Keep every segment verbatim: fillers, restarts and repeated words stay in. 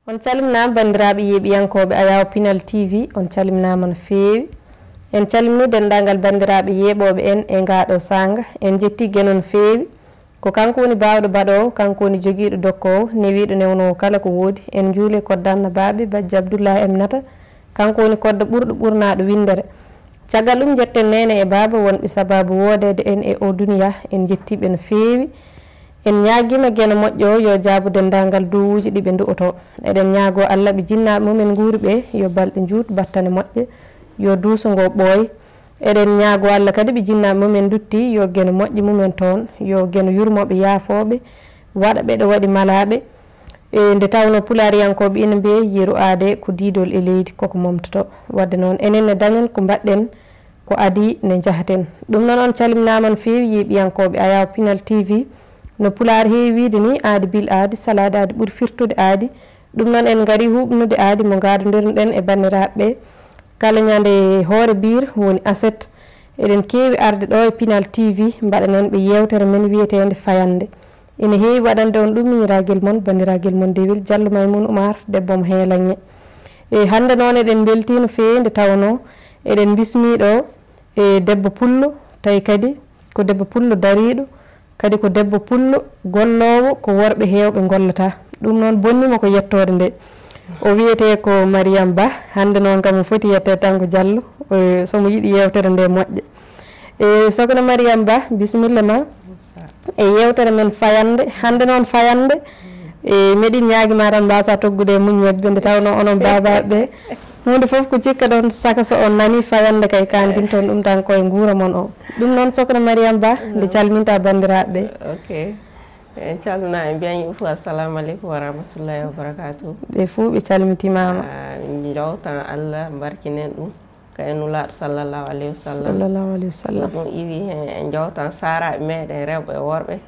On calminaama, banndiraaɓe yeeɓiyankooɓe Ayaawo Pinal T V, on calminaama no feewi. En calminii denndaangal banndiraaɓe yeeɓooɓe en e ngaa ɗoo saanga. En njettii Geno no feewi. Ko kanko woni baawɗo baɗoowo, kanko woni jogiiɗo dokkoowo, newiiɗo newnoowo kala ko woodi. En njuuli e kodda annabaaɓe, Bajjo Abdullahi Aminata, kanko woni kodda ɓurɗo ɓurnaaɗo winndere. Caggal ɗum, njetten neene e baaba wonɓe sabaabu woodeede en e oo duniyaa. En njettii ɓe no feewi. En ñaagiima Geno moƴƴo o yo jaabu denndaangal duwuuji ɗi ɓe ndu'otoo. Eɗen ñaagoo Alla ɓe jinnaaɓe mum en nguuri ɓee yo balɗe njuut, battane moƴƴe, yo duuso ngoo ɓooy. Eɗen ñaagoo Alla kadi ɓe jinnaaɓe mum en nduttii yo Geno moƴƴi mum en toon, yo Geno yurmo ɓe, yaafoo ɓe, waɗa ɓe ɗo waɗi malaaɓe. E nde tawnoo pulaariyankooɓe ina mbiya yeru aadee ko diidol e leydi, koko momtotoo. Waɗde noon, enen ne dañen ko mbaɗɗen, ko adii nde njahaten. Ɗum noon, on calminaama no feewi, yeeɓiyankooɓe Ayaawo Pinal T V. No Pulaar heewi wiyde nii, aadi bil aadi, salaade aadi ɓuri firtude aadi. Ɗum noon, en ngarii huuɓnude aadi mo ngaadondirno-ɗen e banndiraaɓe ɓee. Kala ñande hoore biir woni aset, eɗen keewi arde ɗoo e Pinal T V, mbaɗanen ɓe yeewtere men wiyeteende Fayannde. Ina heewi waɗande on ɗum miñiraagel mon, banndiraagal mon Dewel Jallo Maymuun Umaar, debbo mo Heelaŋŋe. E hannde noon eɗen mbeltii no feewi nde tawnoo eɗen mbismii ɗoo e debbo pullo, tawi kadi ko debbo pullo dariiɗo, kadi ko debbo pullo golloowo, ko worɓe heewɓe ngollataa. Ɗum noon bonnii mo ko yettoode nde. O wiyetee ko Mariam Ba, hannde noon kam o foti yetteede tan ko Jallo, o, so mo yiɗi yeewtere nde moƴƴa. E, Sokna Mariam Ba, bisimilla ma. E yeewtere men Fayannde. Hannde noon Fayannde, e, meɗin ñaagi ma tan mbaasaa toggude e mum ñebbe nde tawnoo onon baabaaɓe ɓee. Huunde fof ko cikka ɗon, saka so on nanii Fayannde kay kaandinton ɗum tan koye nguura mon o. Ɗum noon Sokna Mariam Ba, nde calminta banndiraaɓe ɓee. Ok. En calminaa, en mbiyan yimɓe fof assalamu aleykum wa rahmatullahi wa barakatuh. Ɓe fof ɓe calmitimaama. Ah, min njowtan Allah, mbarkinen ɗum. Kay Nulaaɗo sallallahu alayhi wa sallam. Sallallahu alayhi wa sallam. So ɗum iwi heen, en njowtan saaraaɓe meeɗen rewɓe e worɓe,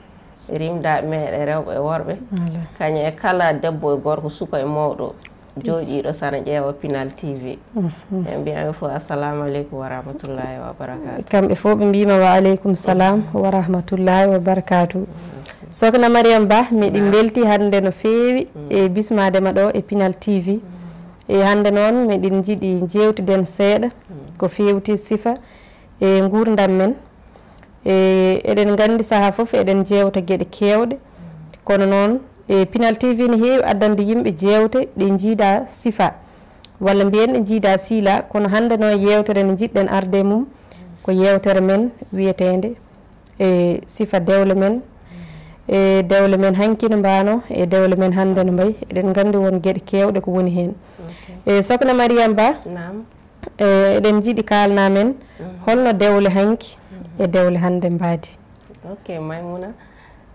rimdaaɓe meeɗen rewɓe e worɓe. Wallaahi. Kañum e kala debbo e gorko, suka e mawɗo, jooɗiiɗo sana ƴeewa Pinal T V. Mhm. En mbiyan ɓe fof assalamu aleykum wa rahmatullahi wa barakatuh. Kamɓe fof ɓe mbiima wa aleykum salam wa rahmatullahi wa barakatuh. Sokna Mariam Ba, miɗi mbelti hannde no feewi e bismaade ma ɗo e Pinal T V. E hannde noon, miɗin njiɗi njeewtiden seeɗa ko feewti sifa e nguurndam men. E eɗen nganndi sahaa fof eɗen njeewta geɗe keewɗe, kono noon e Pinal T V ne heewi addande yimɓe jeewte ɗe njiida sifa, walla mbiyen ɗe njiida siila, kono hannde noon yeewtere nde njiɗɗen arde e mum ko yeewtere men wiyeteende e sifa dewle men, e dewle men hanki no mbaano, e dewle men hannde no mbayi. Eɗen nganndi won geɗe keewɗe ko woni heen. Ok. E Sokna Mariam Ba, naam. E, eɗen njiɗi kaalna men, mhm, holno dewle hanki, mhm, e dewle hannde mbaadi? Ok, Maymuna.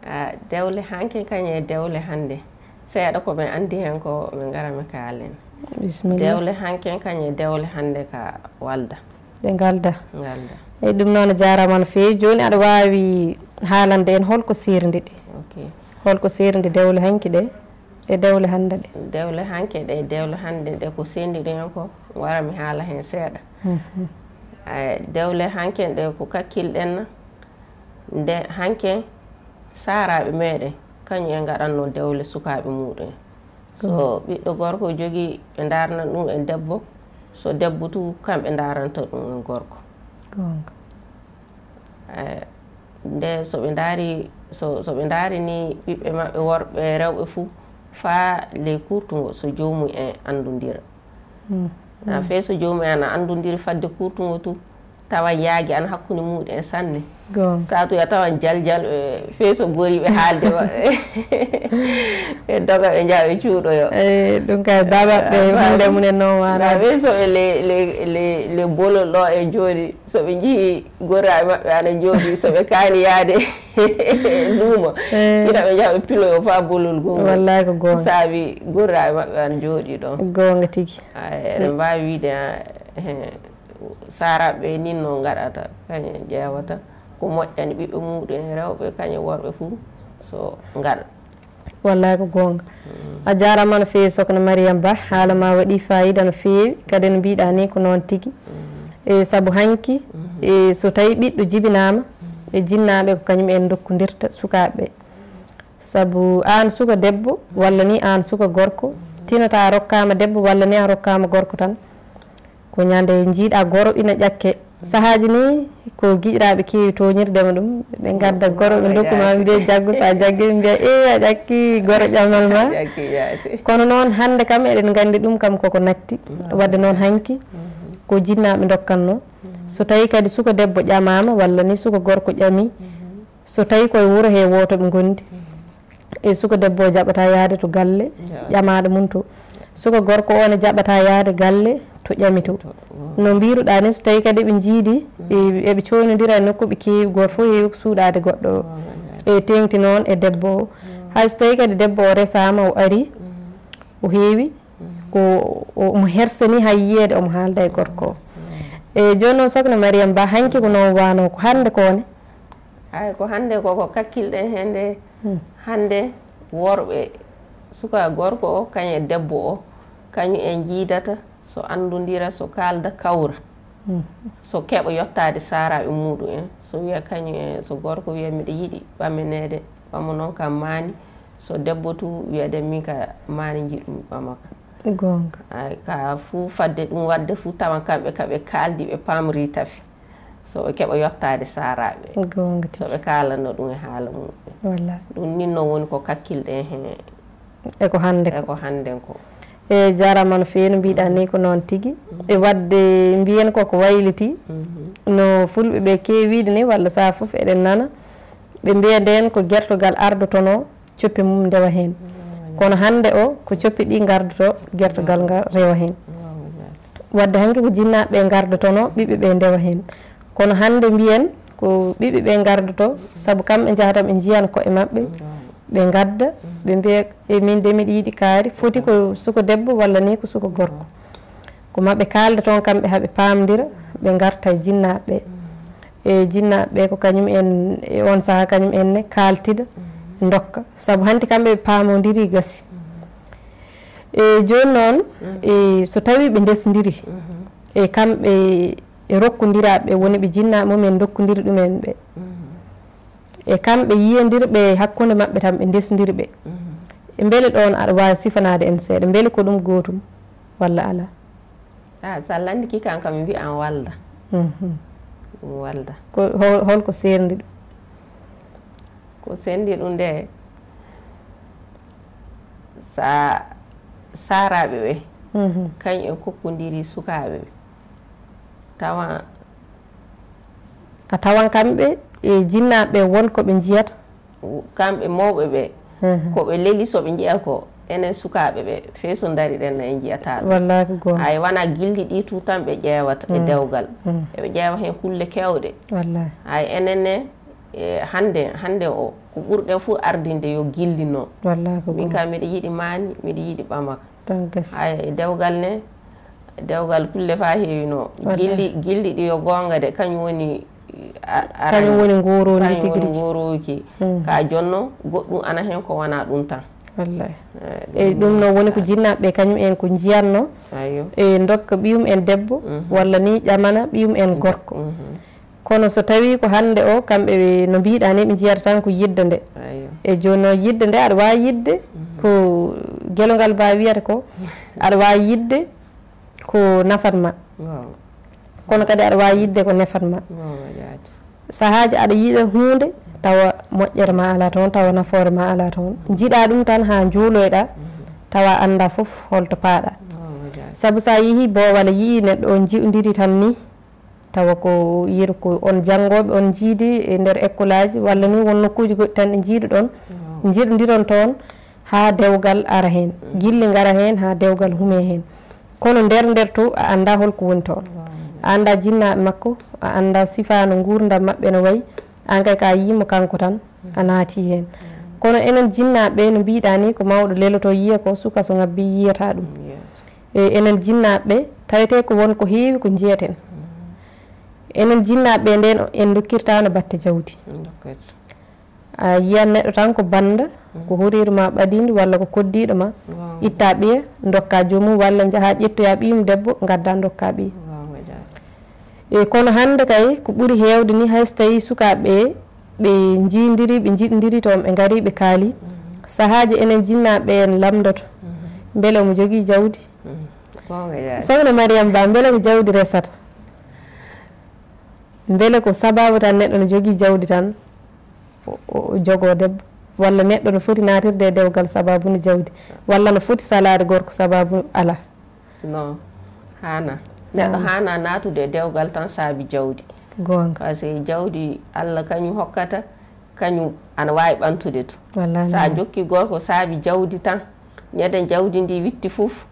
Ah, dewle hanki kañum e dewle hannde, seeɗa ko ɓe anndi heen ko ɓe ngara ɓe kaalen. Bisimilla. Dewle hanki kañum e dewle hannde ka walda. Ɗe ngalda. Ngalda. Eyi, ɗum noon a jaaraama no feewi. Jooni aɗa waawi haalande en holko seerndi ɗe? Ok. Holko seerndi dewle hanki ɗe e dewle hannde ɗe? Dewle hanki ɗe e dewle hannde ɗe ko seerndi ɗum en ko, wara mi haala heen seeɗa. Mhm. Ay, dewle hanki ɗe ko kakkilɗen na, nde hanki saaraaɓe meeɗen, kañum en ngaɗatno dewle sukaaɓe muɗum en. So ɓiɗɗo gorko jogii, ɓe ndaarna ɗum en debbo, so debbo tu, kamɓe ndaaranta ɗum en gorko. Goonga. Eh, nde so ɓe ndaari, so, so ɓe ndaari ni ɓiɓɓe maɓɓe worɓe, rewɓe fuu, faa ley kurtungo, so joomum en anndondira. Mm. Na fee so joomum en ana anndondiri fadde kurtungo tu, tawa yaagi ana hakkunde muɗum en sanne. Goonga. Saatu ya tawan jaljal, eh, fee so gori ɓe haalde maɓɓe. Ɓe doga ɓe njaha ɓe cuuɗoyo. Eh, ɗum kay baaba ɓe, eh, hunde mum en noon waana. Na fee so ɓe le, le, le, le bolol ɗo e jooɗi, so ɓe njii gorraaɓe maɓɓe ana jooɗi, so ɓe kaani yaade luumo, eh, ina ɓe njaha ɓe piloyo faa bolol gongol. Wallaay ko goonga. Saabi gorraaɓe maɓɓe ana jooɗi ɗon. Goonga tigi. Ay, eɗen mbaawi wiide, ah, eh, saaraaɓe ɓe nin no ngaɗata, kañum ƴeewata ko moƴƴani ɓiɓɓe muɗum en rewɓe, kañum worɓe fuu so ngaɗa. Wallaay ko goonga. Mm. A jaaraama no feewi Sokna Mariam Ba, haala ma waɗi faayiida no feewi, kadi no mbiɗa ni ko noon tigi. Mm. E sabu hanki, mm, e so tawi ɓiɗɗo jibinaama, mm, e jinnaaɓe ko kañum en ndokkondirta sukaaɓe ɓe. Sabu aan suka debbo, walla ni aan suka gorko, Tinata a rokkaama debbo walla ni a rokkaama gorko tan. Ko ñande njiiɗa goro ina ƴakke. Sahaaji ni ko giƴiraaɓe keewi tooñirdema ɗum. Ɓe ngadda goro ɓe ndokkuma ɓe mbiya jaggu, sa jaggi ɓe mbiya e a ƴakki goro ƴamal ma. Kono noon hannde kam eɗen nganndi ɗum kam koko natti. Wadde noon hanki ko jinnaaɓe ndokkanno. So tawi kadi suka debbo ƴamaama walla ni suka gorko ƴami, so tawi koye wuro he wooto ɓe ngondi, e suka debbo o jaɓata yaade to galle ƴamaaɗo mum to. Suka gorko o ne jaɓata yaade galle to ƴami to. No mbiruɗa ni, so tawi kadi ɓe njiidi, e, eɓe coynodira e nokku ɓe keewi, gooto fof heewi ko suuɗaade goɗɗo o. E teeŋti noon e debbo o. Hay so tawi kadi debbo o resaama, o ari, o heewi, ko o, omo hersani hay yiyeede omo haalda e gorko o. E jooni noon, Sokna Mariam Ba, hanki ko noon waano ko hannde ko ne? Ay, ko hannde ko, ko kakkilɗen heen nde. Hannde worɓe, suka gorko o, kañum e debbo o, kañum en njiidata, so anndondira, so kaalda, kawra. So keɓa yottaade saaraaɓe muɗum en, so wiya kañum en, so gorko wiya, "Miɗo yiɗi ɓameneede, ɓama noon kam maani." So debbo tu wiya de, "Min ka maani njiɗmi ɓama ka." Goonga. Ay, ka fuu fadde ɗum waɗde fuu, tawan kamɓe ka ɓe kaaldi, ɓe paamri tafi. So ɓe keɓa yottaade saaraaɓe. Goonga tigi. So ɓe kaalano ɗum e haala muɓɓen. Wallaahi. Ɗum nin noon woni ko kakkilɗen heen. E ko hannde ko. E ko hannden ko. E jaaraama no feewi no mbiɗa ni ko noon tigi. E waɗde mbiyen ko ko wayliti. No fulɓe ɓe keewi wiide ni walla saha fof eɗen nana. Ɓe mbiya ndeen ko gertogal ardotono, coppe mum ndewa heen. Kono hannde o, ko coppe ɗi ngardoto, gertogal ngal rewa heen. Waɗde hanki ko jinnaaɓe ɓe ngardotono, ɓiɓɓe ɓe ndewa heen. Kono hannde mbiyen ko ɓiɓɓe ɓe ngardoto, sabu kamɓe njahata ɓe njiyan koye maɓɓe, ɓe ngadda, ɓe mbiya, "E min de miɗo yiɗi kaari." Foti ko suka debbo walla ni ko suka gorko. Ko maɓɓe kaalda toon kamɓe, haa ɓe paamdira, ɓe ngarta e jinnaaɓe ɓe. E jinnaaɓe ɓe ko kañum en, e oon sahaa kañum en ne kaaltida, ndokka. Sabu hanti kamɓe ɓe paamondiri gasi. E jooni noon, e so tawii ɓe ndesndiri, e kamɓe e rokkondiraaɓe ɓe woni ɓe jinnaaɓe mum en ndokkondiri ɗumen ɓe. E kamɓe yiyandirɓe hakkunde maɓɓe tan ɓe ndesndiri ɓe. E mbele ɗoon aɗa waawi sifanaade en seeɗa, mbele ko ɗum gootum walla alaa? Ah, so a lanndikii kan kam, mi wiyan walda. Mhm. Ɗum walda. Ko hol-, holko seerndi ɗum? Ko seerndi ɗum nde, sa-, saaraaɓe ɓe, mhm, kañum en kokkondiri sukaaɓe ɓe. Tawa a tawan kamɓe e jinnaaɓe ɓe won ko ɓe njiyata? Kamɓe mawɓe ɓe, mhm, ko ɓe leli so ɓe njiya ko enen sukaaɓe ɓe, fey so ndariɗen na en njiyata ɗum. Wallaahi ko goonga. Ay, wona gilli ɗi tu tan ɓe ƴeewata e, mm, dewgal. Mm. Eɓe ƴeewa heen kulle keewɗe. Wallaahi. Ay, enen ne, e, hannde, hannde o, ko ɓurɗen fof ardinde yo gilli noon. Wallaahi ko goonga. Min kam miɗo yiɗi maani, miɗo yiɗi ɓamaka. Tan gasi. Ay, dewgal ne, dewgal kulle fa heewino. Wallaahi. Gilli, gilli ɗi yo goonga de, kañum woni, a-, arani. Kañum woni ngoroondi tigi rigi. Kañum woni ngorooki. Mm. Ka jonno, goɗɗum ana heen ko wona ɗum tan. Wallaahi. Eh, e ɗum ɗum noon woni ko jinnaaɓe ɓe, kañum en ko njiyatno. Ayyo. E ndokka ɓiyum en debbo, mhm, walla ni ƴamana ɓiyum en gorko. Mhm. Kono so tawii ko hannde o, kamɓe ɓe, no mbiɗa ni, ɓe njiyata tan ko yidde nde. Ayyo. E jooni noon, yidde nde, aɗa waawi yidde, mhm, ko gelongal ba wiyata ko, aɗa waawi yidde ko nafat ma. Waaw. Kono kadi aɗa waawi yidde ko nefat ma. Waaw, jaati. Sahaaji aɗa yiɗa huunde, tawa moƴƴere ma alaa toon, tawa nafoore ma alaa toon. Njiɗa ɗum tan haa njuuloyɗa, mhm, tawa a annda fof holto paaɗa. Waaw, jaati. Sabu so a yehii boowal, a yii neɗɗo on nji'ondiri tan ni, tawa ko yeru ko on janngooɓe, on njiidi e nder ekkolaaji, walla ni won nokkuuji goɗɗi tan ɗi njiiduɗon, njiɗondiron toon haa dewgal ara heen, gilli ngara heen haa dewgal hume heen. Kono nder nder to a anndaa hol ko woni toon. A anndaa jinnaaɓe makko, a anndaa sifaa no nguurndam maɓɓe no wayi, aan kay ka yii mo kanko tan, a naati heen. Kono enen jinnaaɓe ɓe no mbiɗa ni ko mawɗo leloto yiya ko suka so ngabbi yiyata ɗum. E enen jinnaaɓe ɓe, tawetee ko won ko heewi ko njiyaten. Enen jinnaaɓe ɓe, ndeen en ndokkirtaano batte jawdi. A yiyan neɗɗo tan ko bannda, ko horiiɗo ma ɓadiiɗo walla ko koddiiɗo ma. Itta ɓiya, ndokka joomum, walla njaha ƴettoya ɓiyum debbo, ngadda ndokka ɓiya. E kono hannde kay, ko ɓuri heewde ni, hay so tawii sukaaɓe ɓe, ɓe njiidiri, ɓe njiɗondiri toon, ɓe ngari, ɓe kaali. Sahaaji enen jinnaaɓe ɓe en lamndoto. Mbele omo jogii jawdi? Mm. Goonga yaay. Sokhna Mariam Ba, mbele ko jawdi resata? Mbele ko sababu tan neɗɗo no jogii jawdi tan o, o, o jogoo debbo? Walla neɗɗo no foti naatirde e dewgal sababu nde jawdi? Walla no foti salaade gorko sababu alaa? Non, haana. Neɗɗo haana naatude e dewgal tan saabi jawdi. Goonga. Parce que jawdi Allah kañum hokkata, kañum ana waawi ɓantude to. Wallaahi. Sa jokki gorko saabi jawdi tan, ñande jawdi ndi witti fof,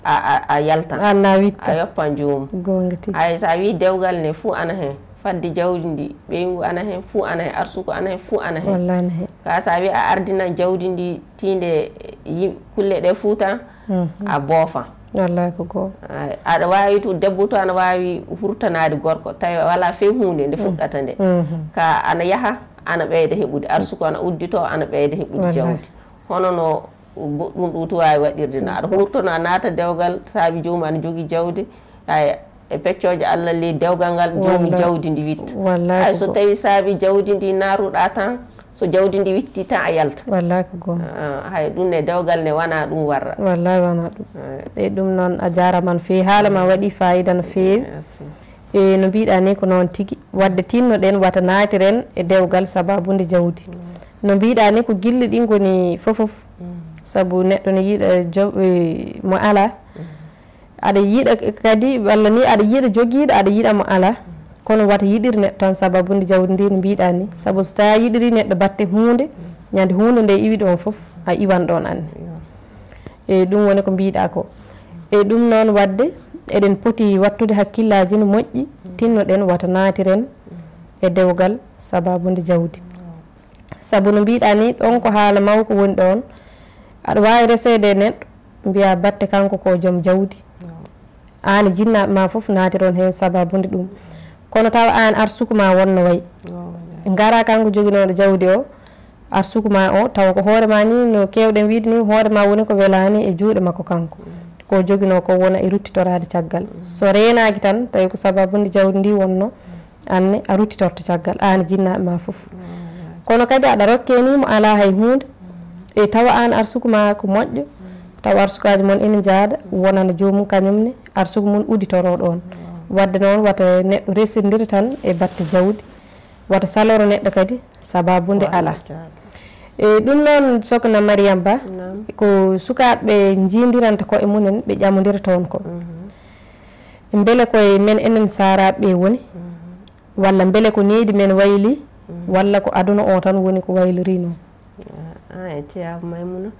a, a, a yaltan. Anna witta. A yoppan joomum. Goonga tigi. Ay, sa wi dewgal ne fuu ana hen, fadde jawdi ndi, ɓeyngu ana hen, fuu ana hen, arsuku ana hen, fuu ana hen. Wallaahi ana hen. Ka sa wi a ardinan jawdi ndi tiinde yim-, kulle ɗe fuu tan, mhm, a boofa. Wallaahi ko goonga. Ay, aɗa waawi to debbo to ana waawi hurtanaade gorko, tawi wala fey huunde nde, mm, fuɗɗata nde. Mhm. Ka ana yaha, ana ɓeyda heɓude. Arsuku ana uddito, ana ɓeyda heɓude, wallaahi, jawdi. Hono no goɗɗum ɗum to waawi waɗirde no. Aɗa hurtono, a naata dewgal, saabi joomum ana jogii jawdi. Ay, e peccooje Allah ley dewgal ngal, joomu, wallaahi, jawdi ndi witta. Wallaahi. Ay, ko so go- tawi saabi jawdi ndi naaruɗa tan, so jawdi ndi witti tan a yalta. Wallaahi ko goonga. Ah, hay ɗum ne dewgal ne wona ɗum warra. Wallaahi wona ɗum. Ay. E ɗum noon a jaaraama no feewi, haala ma waɗi faayiida no feewi. Merci. E no mbiɗa ni ko noon tigi, wadde tinnoɗen wata naatiren e dewgal sababude jawdi. Mm. No mbiɗa ni ko gilli ɗi ngoni fofof. Mm. Sabu neɗɗo no yiɗa jo-, e, mo alaa. Mm. Aɗa yiɗa kadi, walla ni aɗa yiɗa jogiiɗo, aɗa yiɗa mo alaa. Mm. Kono wata yiɗir neɗɗo tan sababude jawdi ndi no mbiɗa ni. Sabu so tawi yiɗiri neɗɗo batte huunde, mm, ñande huunde nde iwi ɗon fof, a iwan ɗon anne. Iyo. E ɗum woni ko mbiɗa ko. E ɗum noon wadde, eɗen poti wattude hakkillaaji no moƴƴi, tinnoɗen wata naatiren e dewgal sababude jawdi. Sabu no mbiɗa ni, ɗon ko haala mawko woni ɗon. Aɗa waawi reseede e neɗɗo, mbiya batte kanko ko joom jawdi. Aan e jinnaaɓe ma fof naatiron heen sababude ɗum. Kono tawa aan arsuku ma wonno wayi. Ngara kanko joginooɗo jawdi o, arsuku ma o, tawa ko hoore ma ni, no keewɗen wiide ni, hoore ma woni ko welaani e juuɗe makko kanko. Ko joginoo ko wona e ruttitoraade caggal. So reenaaki tan, tawi ko sababude jawdi ndi wonno, anne a ruttitorto caggal, aan e jinnaaɓe ma fof. Kono kadi aɗa rokke ni mo alaa hay huunde, e tawa aan arsuku ma ko moƴƴo, tawa arsukaaji mon ene njaada, wonana joomum kañum ne, arsuku mum udditoro ɗoon. Wadde noon, wata neɗɗo resindira tan e batte jawdi, wata saloro neɗɗo kadi, sababude alaa. E ɗum noon, Sokhna Mariam Ba, naam, ko sukaaɓe njiidiranta koye mumen, ɓe ƴamodira toon ko. Mhm. Mbele koye men enen saaraaɓe ɓe woni? Mhm. Walla mbele ko nehdi men wayli, mhm, walla ko aduna o tan woni ko wayliri noon? Ah, ah, e Thiaw Maimouna.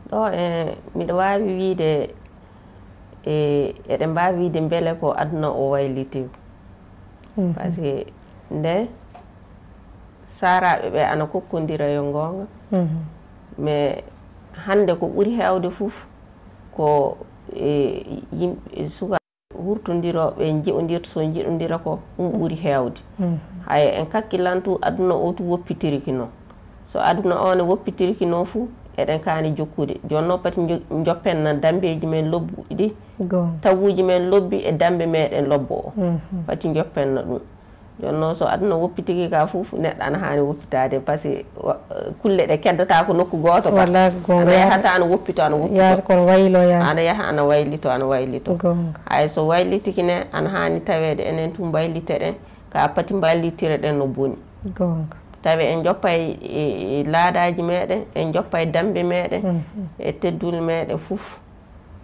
Ɗo e, miɗo waawi wiide, e, eɗen mbaawi wiide mbele ko aduna o wayliti. Mhm. Parce que nde saaraaɓe ɓe ana kokkondira yo ngoonga. Mhm. Mais hannde ko ɓuri heewde fof ko, e, yimɓe, suka- hurtondirooɓe nji'ondirta, so nji'ondira ko, ɗum ɓuri heewde. Mhm. Haya, en kakkilantu aduna o tu woppitiriki noon. So aduna o ne woppitiriki noon fu, eɗen kaani jokkude. Jooni noon pati njo-, njoppen na dambeeji men lobbuɗi ɗi, goonga, tawuuji men lobbi e dambe meɗen lobbo o. Mhm. Pati njoppen na ɗum. Jooni noon, so aduna woppitike ka fof, neɗɗo ana haani woppitaade, parce que wa-, kulle ɗe keddata ko nokku gooto ka. Wallaahi, ko goonga. Ana yahata, ana woppito, ana woppito. Yaata kono waylo yaata. Ana yaha, ana waylito, ana waylito. Goonga. Hay so waylitiki ne, ana haani taweede enen tun mbayliteɗen, ka pati mbaylitireɗen no boni. Goonga. Tawi en joppay e, e laadaaji meɗen, en joppay dambe meɗen, mhm, e teddule meɗen fof.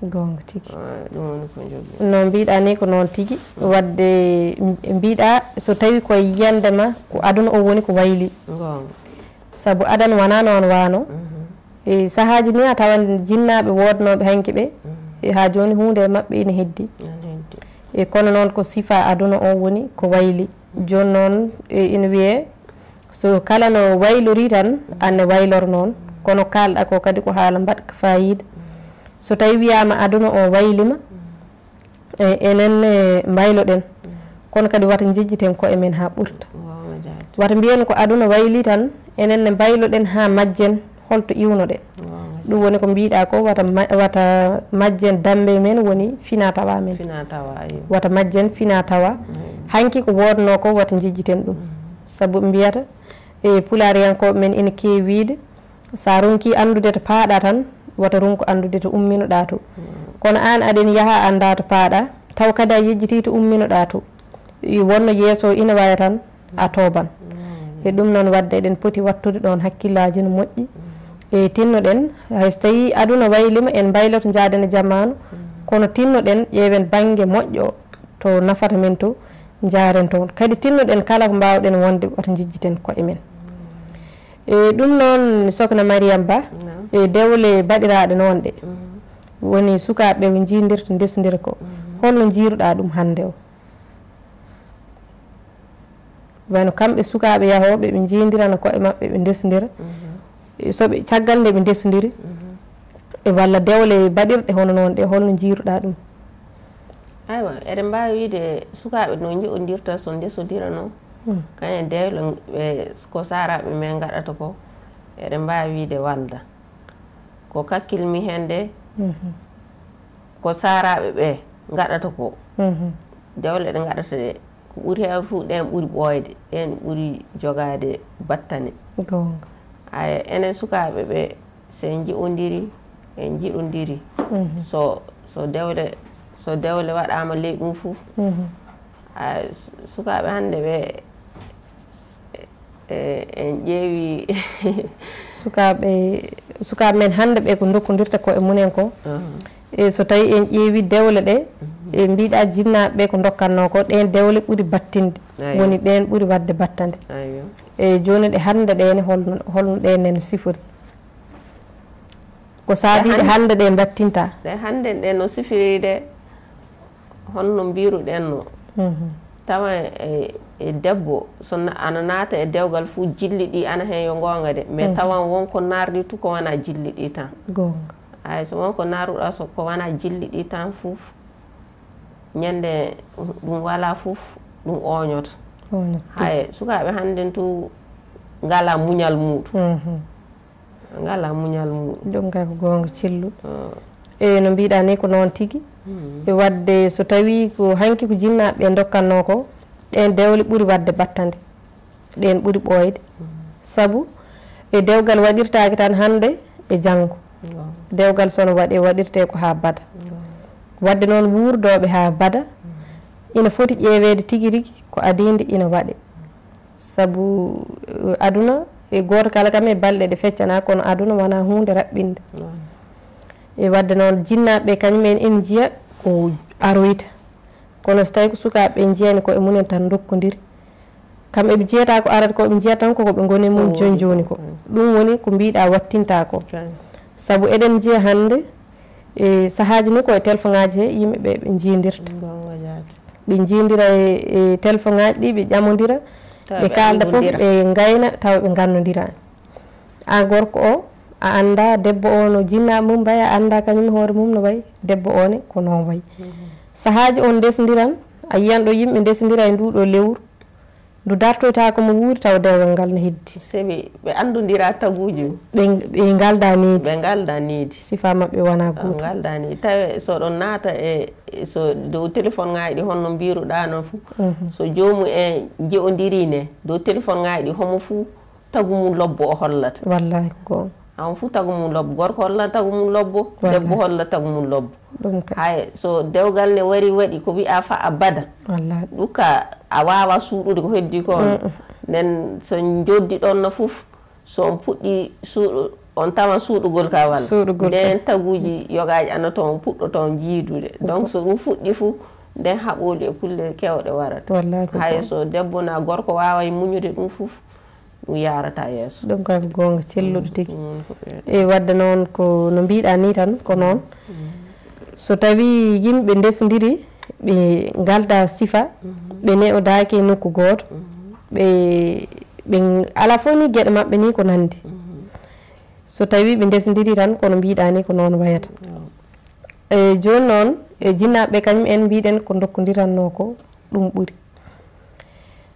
Goonga tigi. Eh, ɗum woni ko njogii. No mbiɗa ni ko noon tigi. Mm. Wadde m-, mbiɗa so tawi ko yiyande ma ko aduna o woni ko wayli. Goonga. Sabu adana wona noon wano. Mhm. E sahaaji ni a tawan jinnaaɓe woodnooɓe hanki ɓe. Mhm. E haa jooni huunde e maɓɓe ina heddi. Ina heddi. E kono noon ko sifa aduna o woni ko wayli. Jooni noon, e, ina wiyee, so kala no waylori tan, aan ne waylor noon. Kono kaalɗa ko kadi ko haala mbaɗka faayiida. So tawi wiyaama aduna o waylima, e, enen ne mbayloɗen. Kono kadi wata njejjiten koye men haa ɓurta. Wata mbiyen ko aduna wayli tan, enen ne mbayloɗen haa majjen. Holto iwnoɗen? Waaw. Ɗum woni ko mbiɗa ko, wata ma-, wata majjen dambe men woni fina tawa men. Fina tawa, iyo. Wata majjen fina tawa. Mm. Hanki ko wodno ko, wata jejjiten ɗum. Mm. Sabu ɓe mbiyata, e, pulaariyankooɓe men ina keewi wiide, sa ronki anndude to paaɗa tan, Wata ronku anndude to umminoɗaa to. Kono aan aɗen yaha a anndaa to paaɗaa, taw kadi a yejjitii to umminoɗaa to. I wonno yeeso ina waya tan, a tooban. E ɗum noon waɗde eɗen poti wattude ɗoon hakkillaaji no moƴƴi. E tinnoɗen, hay so tawii aduna waylima en mbayloto njaaden e jamaanu, kono tinnoɗen ƴeewen bannge moƴƴo to nafata men to, njaaren toon. Kadi tinnoɗen kala ko mbaawɗen wonde wata njejjiten koye men. E ɗum noon Sokna Mariam Ba, e dewle baɗiraaɗe noon ɗe, woni sukaaɓe ɓe ko njiidirta, ndesodira ko. Holno njiiruɗaa ɗum hannde o? Wano kamɓe sukaaɓe yahooɓe, ɓe njiidirana koye maɓɓe, ɓe ndesodira. E so ɓe, caggal nde ɓe ndesodiri, e walla dewle baɗirɗe hono noon ɗe, holno njiiruɗaa ɗum? Aywa, eɗen mbaawi wiyde sukaaɓe no njiɗondirta so ndesondirano, kañum e dewle ɓe ko saaraaɓe men ngaɗata ko, eɗen mbaawi wiyde walda. Ko kakkilmi heen de, ko saaraaɓe ɓe ngaɗata ko, dewle ɗe ngaɗata ɗe, ko ɓuri heewde fof ɗeen ɓuri ɓooyde, ɗeen ɓuri jogaade battane. Goonga. Aya, enen sukaaɓe ɓe, so en njiɗondiri, en njiɗondiri. So, so dewle, so dewle waɗaama ley ɗum fof, a, su-, sukaaɓe hannde ɓe, e, en ƴeewi. Sukaaɓe, sukaaɓe men hannde ɓe ko ndokkondirta ko e mumen ko. E so tawii en ƴeewi dewle ɗe, e mbiɗa jinnaaɓe ɓe ko ndokkatnoo ko, ɗeen dewle ɓuri battinde. Aywa. Woni ɗeen ɓuri waɗde battande. Aywa. E jooni ɗe hannde ɗe ne, holno, holno ɗe ne no sifori? Ko saabii ɗe hannde ɗe mbattinta? Ɗe hannde ɗe no sifiri de, honno mbiruɗen no. Tawa e, e debbo, so na-, ana naata e dewgal fof, jilli ɗi ana heen yo goonga de, mais tawan won ko naardi tu ko wona jilli ɗi tan. Goonga. Ay, so won ko naaruɗa so ko wona jilli ɗi tan fof, ñande ɗum wala fof, ɗum ooñoto. Ooñoto. Hay, sukaaɓe hannde tu ngala muñal muɗum. Ngala muñal muɗum. Ɗum kay ko goonga celluɗo. E no mbiɗa ni ko noon tigi. E waɗde so tawii ko hanki ko jinnaaɓe ɓe ndokkatnoo ko, ɗeen dewle ɓuri waɗde battande. Ɗeen ɓuri ɓooyde. Sabu e dewgal waɗirtaake tan hannde e janngo. Dewgal so no waɗe, waɗirtee ko haa bada. Waɗde noon wuurdooɓe haa bada, ina foti ƴeeweede tigi rigi ko adii nde ina waɗe. Sabu, eh, aduna, e gooto kala kam e balɗe ɗe feccana, kono aduna wona huunde raɓɓinde. E waɗde noon, jinnaaɓe ɓe kañum en ina njiya ko aroyta. Kono so tawii ko sukaaɓe ɓe njiyani ko e mumen tan ndokkondiri. Kam eɓe njiyata ko arata ko, ɓe njiyata tan koko ɓe ngoni e mum jooni jooni ko. Ɗum woni ko mbiɗa wattinta ko. Sabu eɗen njiya hannde, e sahaaji ni ko e telefoŋaaji he yimɓe ɓe ɓe njiidirta. Ɓe njiidira e, e telefoŋaaji ɗi, ɓe ƴamondira, ɓe kaalda fof, ɓe ngayna tawa ɓe ngannondiraani. Aan gorko o, a annda debbo o no jinnaaɓe mum mbayi, a annda kañum hoore mum no wayi, debbo o ne ko noon wayi. Sahaaji on ndesondiran, a yiyan ɗo yimɓe ndesondira e ndu ɗo lewru, ndu dartoyta ko mo wuuri tawa dewgal ngal no heddi. Sabi ɓe anndondira taguuji mum. Ɓe, ɓe ngalda needi. Ɓe ngalda needi. Sifa maɓɓe wona gooto. Ngalda needi. Tawi so ɗon naata e, e so dow telefoŋaaji ɗi honno mbiruɗa noon fof. So joomum en ji'ondiri ne, dow telefoŋaaji ɗi homo fof tagu mum lobbo o hollata. Wallahi ko goonga. Homo fof tagu mum lobbo. Gorko holla tagu mum lobbo, debbo holla tagu mum lobbo. Ɗum kay. Hay so dewgal ne wari waɗi ko wi'a fa abada. Wallahi. Ɗum ka a waawa suuɗude ko heddi ko on. Nden so njoddi ɗon no fof, so on puɗɗi suuɗu, on tawa suuɗugol ka walla. Suuɗugol ka. Nden taguuji yogaaji ana toon puɗɗo toon jiidude. Donc so ɗum fuɗɗi fof, nden haɓooli e kulle kewɗe warata. Wallahi ko goonga. Hay so debbo na gorko waaway muñude ɗum fof, ɗum yaarata yeeso. Ɗum kay ko goonga celluɗo tigi. E waɗde noon ko no mbiɗa ni tan ko noon. So tawii yimɓe ndesndiri, ɓe ngalda sifa, ɓe ne'odaaki e nokku gooto, ɓe, ɓe ala fof ni geɗe maɓɓe ni ko nanndi. So tawii ɓe ndesndiri tan kono mbiɗa ni ko noon wayata. E jooni noon, e jinnaaɓe ɓe kañum en mbiɗen ko ndokkondirannoo ko ɗum ɓuri.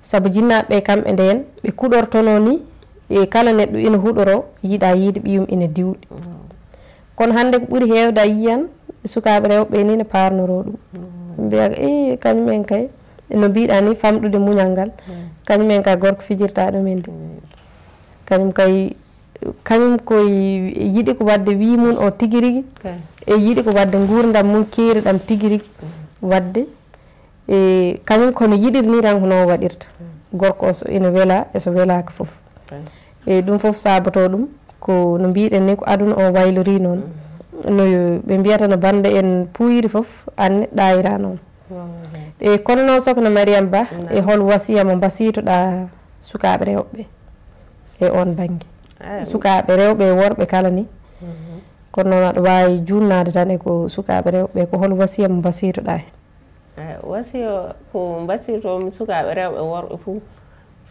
Sabu jinnaaɓe ɓe kamɓe ndeen, ɓe kuɗortonoo ni, e kala neɗɗo ina huɗoro, yiɗa yiide ɓiyum ina diwɗi. Kono hannde ko ɓuri heewde a yiyan sukaaɓe rewɓe ni ne paarnoroo ɗum. Mbiya, "Ii, kañum en kay, no mbiɗa ni famɗude muñal ngal, kañum en kay gorko fijirta ɗum en de." Kañum kay Kañum ko yiɗi ko waɗde wii mum o tigi rigi, e yiɗi ko waɗde nguurndam mum keeri ɗam tigi rigi waɗde. E kañum kono yiɗiri ni tan ko noon waɗirta. Gorko o so ina wela e so welaaka fof. E ɗum fof saabotoo ɗum ko no mbiɗen ni ko aduna o waylori noon. No ɓe mbiyata no bannde en puuyiri fof, anne ɗaayira noon. E kono noon Sokna Mariam Ba, e hol wasiya mo mbasiytoɗaa sukaaɓe rewɓe e oon bannge? Sukaaɓe rewɓe e worɓe kala ni. Kono noon aɗa waawi juutnaade tan e ko sukaaɓe rewɓe, ko hol wasiya mo mbasiytoɗaa heen? Eyi, wasiya ko mbasiytoo-mi sukaaɓe rewɓe e worɓe fof,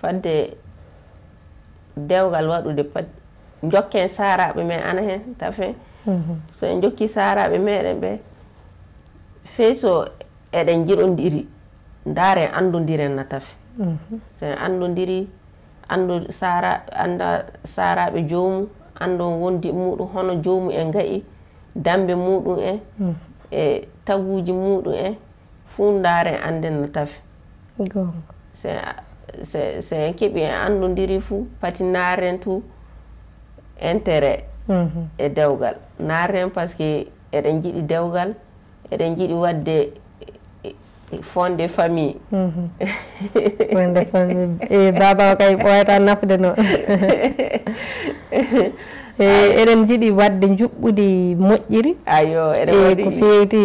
fadde dewgal waɗude pat, njokken saaraaɓe men ana heen tafen. So en njokkii saaraaɓe meɗen ɓe, fey so eɗen njiɗondiri, ndaaren anndondiren na tafe. So en anndondirii, anndu saara-, annda saaraaɓe joomum, anndon wondi muɗum, hono joomum en ga'i, dammbe muɗum en, e taguuji muɗum en, fuu ndaaren annden no tafe. Goonga. Se, se, se en keɓii en anndondirii fuu, pati ndaaren tout intérêt e dewgal. Ndaaren parce que eɗen njiɗi dewgal, eɗen njiɗi waɗde, e, e, fondé famille. Fondé famille. E, baaba o kay ɓooyata nafde no. E, eɗen njiɗi waɗde njuɓɓudi moƴƴiri. Ayo, eɗen e waɗi ko feewti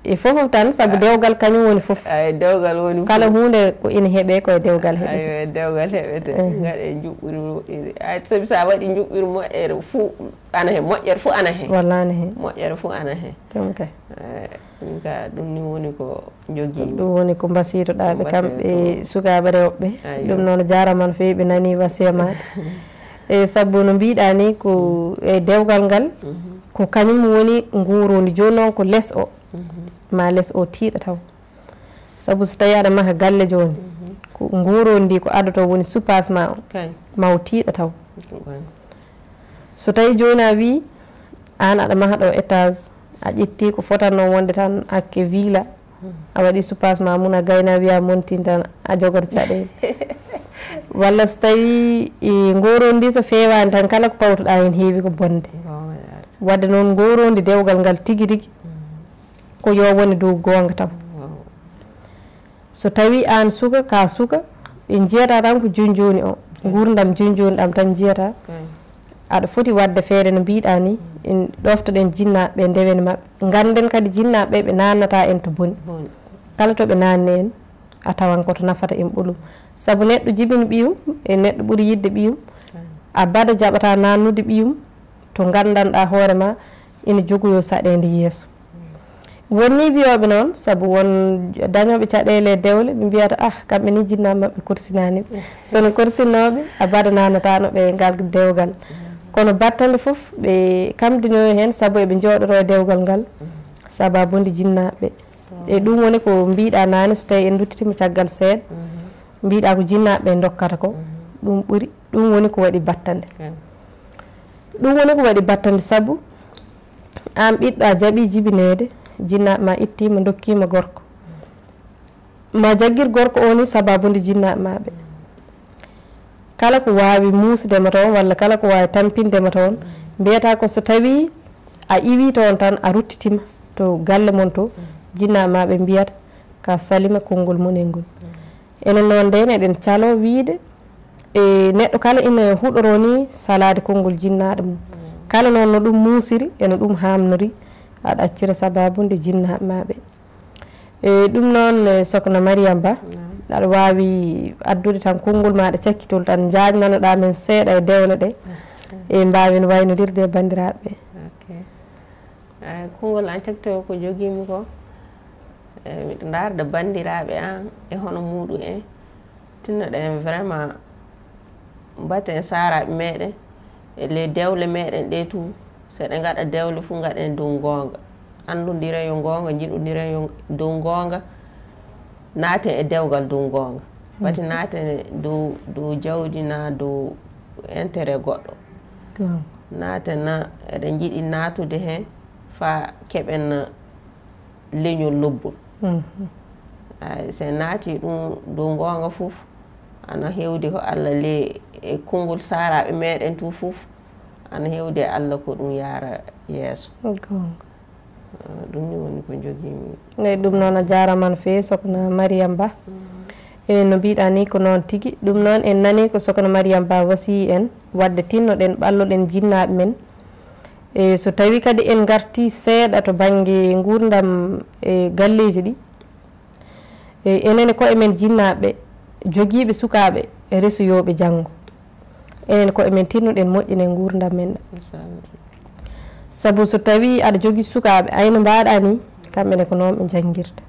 e fof fof tan, sabu dewgal kañum woni fof. Ay, dewgal woni fof. Kala huunde ko ina heɓee ko e dewgal heɓete. Ayo, e dewgal heɓete. Ngaɗe njuɓɓudi moƴƴiri. Ay, sabi sa waɗi njuɓɓudi moƴƴere fuu, ana heen, moƴƴere fof ana heen. Walla ana heen. Moƴƴere fof ana heen. Ɗum kay. Eh, ɗum ka, ɗum ni woni ko njogii. Ɗum woni ko mbasiytoɗaa ɓe kamɓe sukaaɓe rewɓe. Ayyo. Ɗum noon, jaaraama no feewi, ɓe nanii wasiya ma. E sabu no mbiɗaa ni, ko e dewgal ngal, ko kañum woni nguuroondi. Jooni noon ko les o, ma les o tiiɗa taw. Sabu so tawii aɗa maha galle jooni, ko nguuroondi ndi ko adotoo woni supaas ma o, ma o tiiɗa taw. So tawii jooni a wii, aan aɗa maha ɗo étage, a ƴettii ko fotannoo wonde tan hakke villa, a waɗii supaas ma mum, a gaynaa, wiyaa montin tan, a jogoto caɗeele. Walla so tawii, e, nguuroondi ndi so feewaani tan, kala ko pawtoɗaa heen heewi ko bonde. Waɗde noon, nguuroondi dewgal ngal tigi rigi, ko yo wone dow goonga taw. So tawii aan suka, ka suka, en njiyataa tan ko jooni jooni o, nguurndam jooni jooni ɗam tan njiyataa. Aɗa foti waɗde feere no mbiɗaa ni, en ɗoftoɗen jinnaaɓe ɓe, ndewen maɓɓe. Ngannden kadi jinnaaɓe ɓe, ɓe naannataa en to boni. Kala to ɓe naanni en, a tawan ko to nafata en ɓolum. Sabu neɗɗo jibini ɓiyum, e neɗɗo ɓuri yiɗde ɓiyum, abada jaɓataa naannude ɓiyum to nganndanɗaa hoore ma ina jogoyoo saɗeende yeeso. Won ni wiyooɓe noon, sabu won dañooɓe caɗeele e dewle, ɓe mbiyata, ah, kamɓe ni jinnaaɓe maɓɓe korsinaani ɓe. Sono korsinnooɓe, abada naanataano ɓe e ngal dewgal. Kono battane fof, ɓe kamdinoyo heen, sabu eɓe njooɗoroo e dewgal ngal, sababude jinnaaɓe. E ɗum woni ko mbiɗaa naane, so tawii en nduttitiima caggal seeɗa, mbiɗaa ko jinnaaɓe ɓe ndokkata ko, ɗum ɓuri, ɗum woni ko waɗi battande. Ɗum woni ko waɗi battande, sabu aan ɓiɗɗo a jaɓii jibineede, jinnaaɓe ma ittiima, ndokkiima gorko. Ma jaggir gorko o ni sababude jinnaaɓe ma ɓe. Kala ko waawi muusde ma toon, walla kala ko waawi tampinde ma toon, mbiyata ko so tawii a iwii toon tan, a ruttitima to galle mon to, jinnaaɓe ma ɓe mbiyata ka salima konngol mon e ngol. Enen noon ndeen eɗen caloo wiyde, e neɗɗo kala ina huɗoroo ni salaade konngol jinnaaɗo mum. Kala noon no ɗum muusiri, e no ɗum haamnori, aɗa accira sababude jinnaaɓe ma ɓe. E ɗum noon, e Sokna Mariam Ba, aɗa waawi addude tan konngol maaɗa cakkitol tan, njaajnanoɗaa men seeɗa e dewle ɗe, e mbaawen waynodirde e banndiraaɓe ɓe. Ok. Eh, konngol an cakkitol ko jogiimi ko, eh, miɗo ndaarda banndiraaɓe an e hono muuɗum en, tinnoɗen vraiment mbaten saaraaɓe meɗen, e ley dewle meɗen ɗe tout, so eɗen ngaɗa dewle fof, ngaɗen dow ngoonga. Anndondiren yo ngoonga, njiɗondiren yo dow ngoonga, naaten e dewgal dow ngoonga. Pati naaten e dow, dow jawdi naa dow intérêt goɗɗo. Goonga. Naaten na eɗen njiɗi naatude heen faa keɓen leñol lobbol. Mhm. Ay, so en naati ɗum dow ngoonga fof, Ana hewdi ko Allah le e konngol saaraaɓe meɗen tu fof, ana hewdi e Allah ko ɗum yaara yeeso. Goonga. Ah, ɗum ni woni ko njogiimi. Eyi, ɗum noon a jaaraama no feewi, Sokna Mariam Ba. E no mbiɗa ni ko noon tigi. Ɗum noon en nani ko Sokna Mariam Ba wasiyii en, wadde tinnoɗen ɓalloɗen jinnaaɓe men. E so tawi kadi en ngarti seeɗa to bannge nguurndam e galleeji ɗi, e enen e koye men jinnaaɓe, jogiiɓe sukaaɓe, resoyooɓe janngo. Enen e koye men tinnoɗen moƴƴinen nguurndam men ɗam. Machallah. Sabu so tawi aɗa jogii sukaaɓe, ay no mbaɗa ni, kamɓe ne ko noon ɓe njanngirta.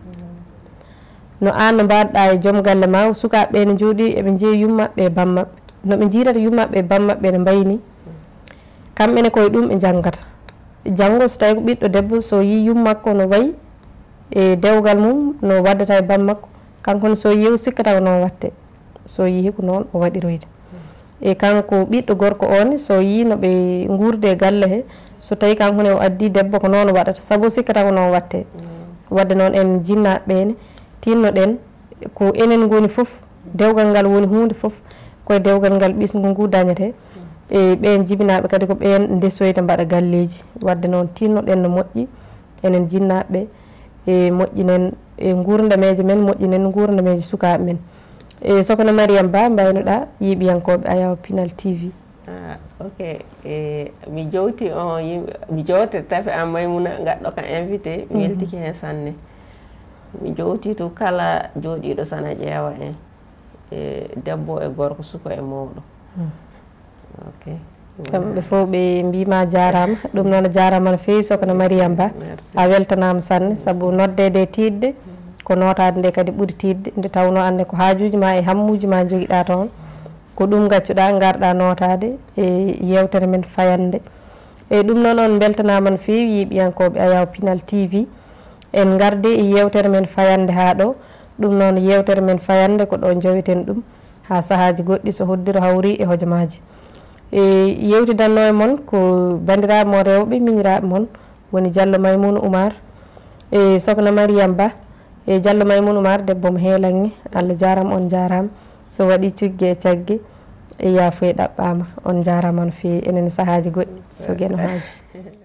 No aan no mbaɗɗa e joom galle ma, sukaaɓe ɓe ne njooɗi eɓe njeeya yummaɓɓe e bammaɓɓe. No ɓe njiirata yummaɓɓe e bammaɓɓe ne mbayi ni. Kamɓe ne koye ɗum ɓe njanngata. Janngo so tawi ko ɓiɗɗo debbo, so yii yummakko no wayi e dewgal mum, no waddata e bammakko, kanko ne so yeewu sikkata ko noon watte. So yii ko noon o waɗiroyde. E kanko ɓiɗɗo gorko o ne, so yii no ɓe nguurdi e galle he, so tawi kanko ne o addi debbo ko noon o waɗata, sabu sikkata ko noon watte. Wadde noon en jinnaaɓe ɓe ne, tinnoɗen ko enen ngoni fof, dewgal ngal woni huunde fof, koye dewgal ngal ɓesngu ngu dañete. E ɓeen jibinaaɓe kadi ko ɓeen ndesoyta mbaɗa galleeji. Wadde noon tinnoɗen no moƴƴi, enen jinnaaɓe ɓe, e moƴƴinen e nguurdameeje men, moƴƴinen nguurdameeje sukaaɓe men. E Sokna Mariam Ba, mbaynoɗa yiiɓiyankooɓe Ayaw Pinal T V. Ah, ok. E, mi jowti on yimɓe, mi jowte tafi an Maymuna, gaɗɗo ka invité, mi weltike hen sanne. Mi jowti tu kala jooɗiiɗo sana ƴeewa en, e debbo e gorko, suko e mawɗo. Ok. Kamɓe fof ɓe mbiima jaaraama. Ɗum noon jaaraama no feewi, Sokna Mariam Ba. Merci. A weltanaama sanne, sabu noddeede e tiiɗde, ko nootaade nde kadi ɓuri tiiɗde, nde tawnoo aan ne ko haajuuji ma e hammuuji ma njogiɗa toon. Ko ɗum ngaccuɗa, ngarɗa nootaade e yeewtere men fayannde. E ɗum noon, on mbeltanaama no feewi, yiiɓiyankooɓe Ayaw Pinal T V. En ngardi e yeewtere men fayannde haa ɗo. Ɗum noon, yeewtere men fayannde ko ɗo njoweten ɗum, haa sahaaji goɗɗi so hoddiro hawri e hojomaaji. E yewtidannoo e mon ko banndiraaɓe mon rewɓe, miñiraaɓe mon, woni Diallo Maymouna Oumar e Sokna Mariam Ba. E Diallo Maymouna Oumar, debbo mo Heelanŋe. Allah jaaraama, on njaaraama. So waɗi cugge e cagge, e yaafoye ɗaɓɓaama. On njaaraama no feewi. Enen sahaaji goɗɗi, so geno haaji.